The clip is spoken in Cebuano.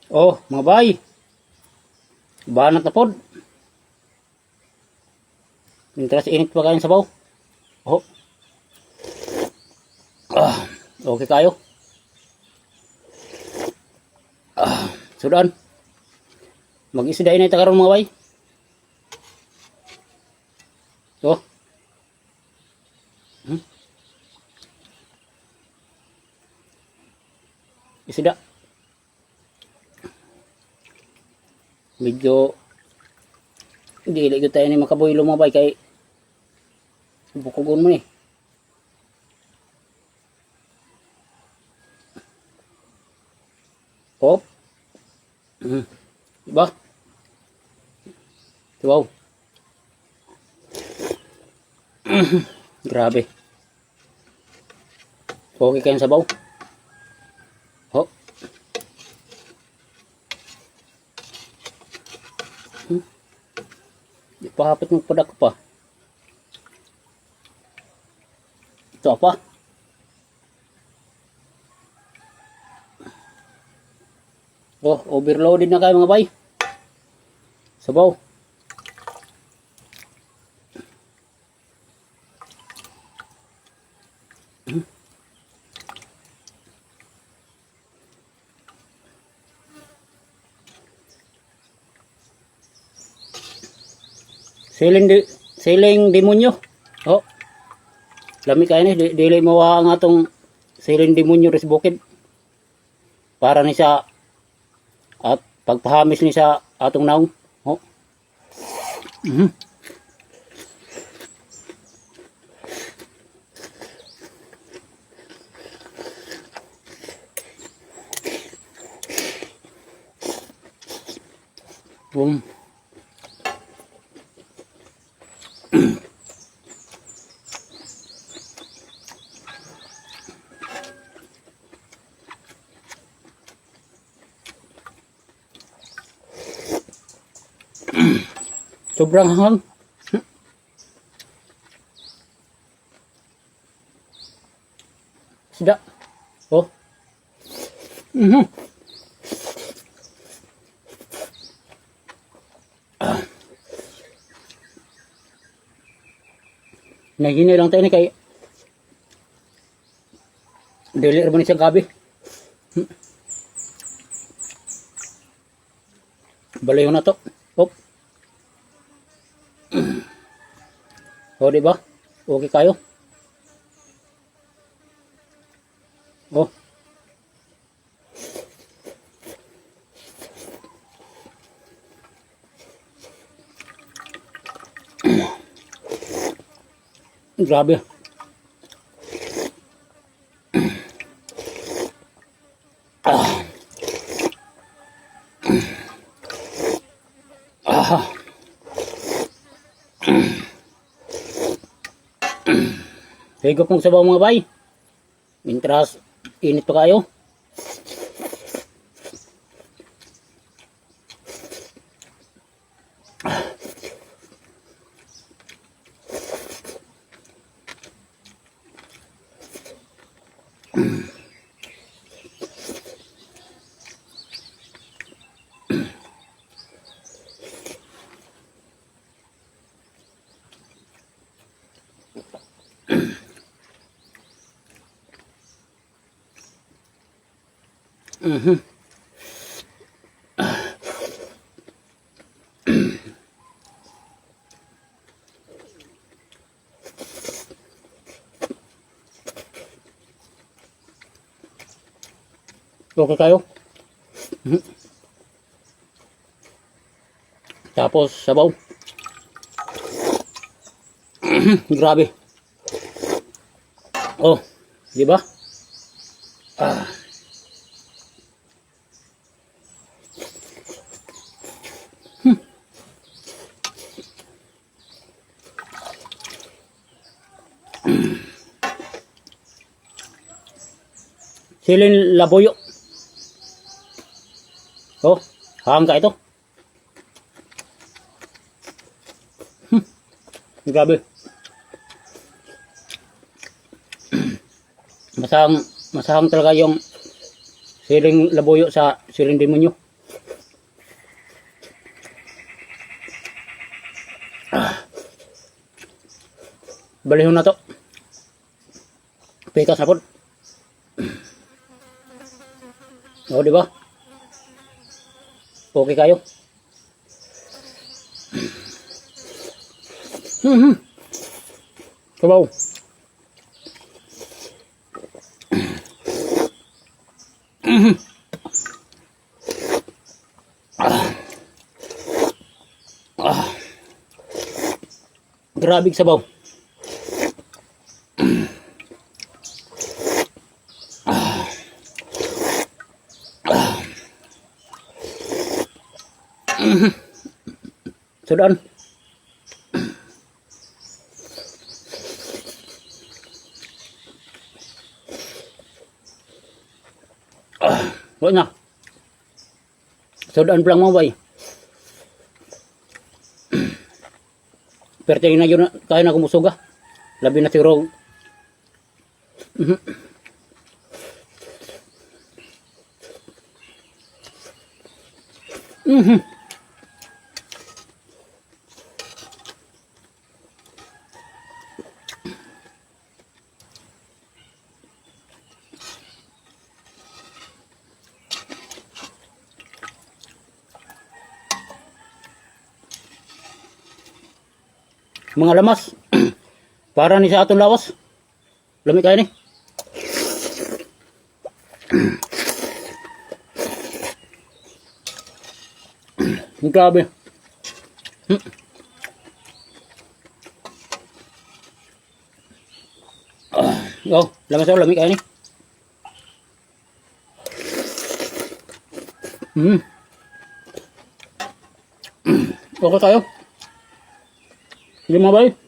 Oh, mga bay. Banat na pod. Mintras init pa kayong sabaw. Oh. Ah, okay kayo. Ah, sudan. Mag-isda na ita karon, mga bay. Oh. Isda. Medyo dili gyud tayo ni makabuy lumabay kay bukogon mo ni. Hop. Diba? Wow. Grabe. Okay kayong sabaw. Ho. Di pa hapit ng padak pa. Ito pa. Oh, overloaded na kayo, mga bay. Sabaw. Siling di, siling demonyo. Oh. Lami kayo ni, dili mawa ang atong siling demonyo ris bukid. Para ni sa at pagpahamis ni sa atong naong. Oh. Boom. Sobrang hanghang. Isda. Oh. Ah. Nahinay lang tayo ni kay dili ra man ni siyang gabi. Balayo na to. Oh. Oh, di ba? Okay kayo? Oh. Grabe. Ah. Ah. Higop mong sabaw, mga bay. Mintras init pa kayo. Okay kayo? Tapos sabaw. Grabe. Oh, di ba? Ah. Silin labuyo. Oh, hangga ito. Grabe. Masahang, masahang talaga yung siling labuyo sa siling demonyo. Balihon na to. Pikas na pod. O, di ba? Okay kayo. Sabaw. Ah. Ah. Grabe sabaw. Ah. Ah. Sudan. Ah, wala na. Sudan lang mga bay. Pero na yun, kaya na kumusuga. Labi na siguro. Mga lamas. Para ni sa atong lawas. Lami kayo ni. Grabe. Ah, oh, lamas ako, lami kayo ni. Okay tayo. Sige, mga bay.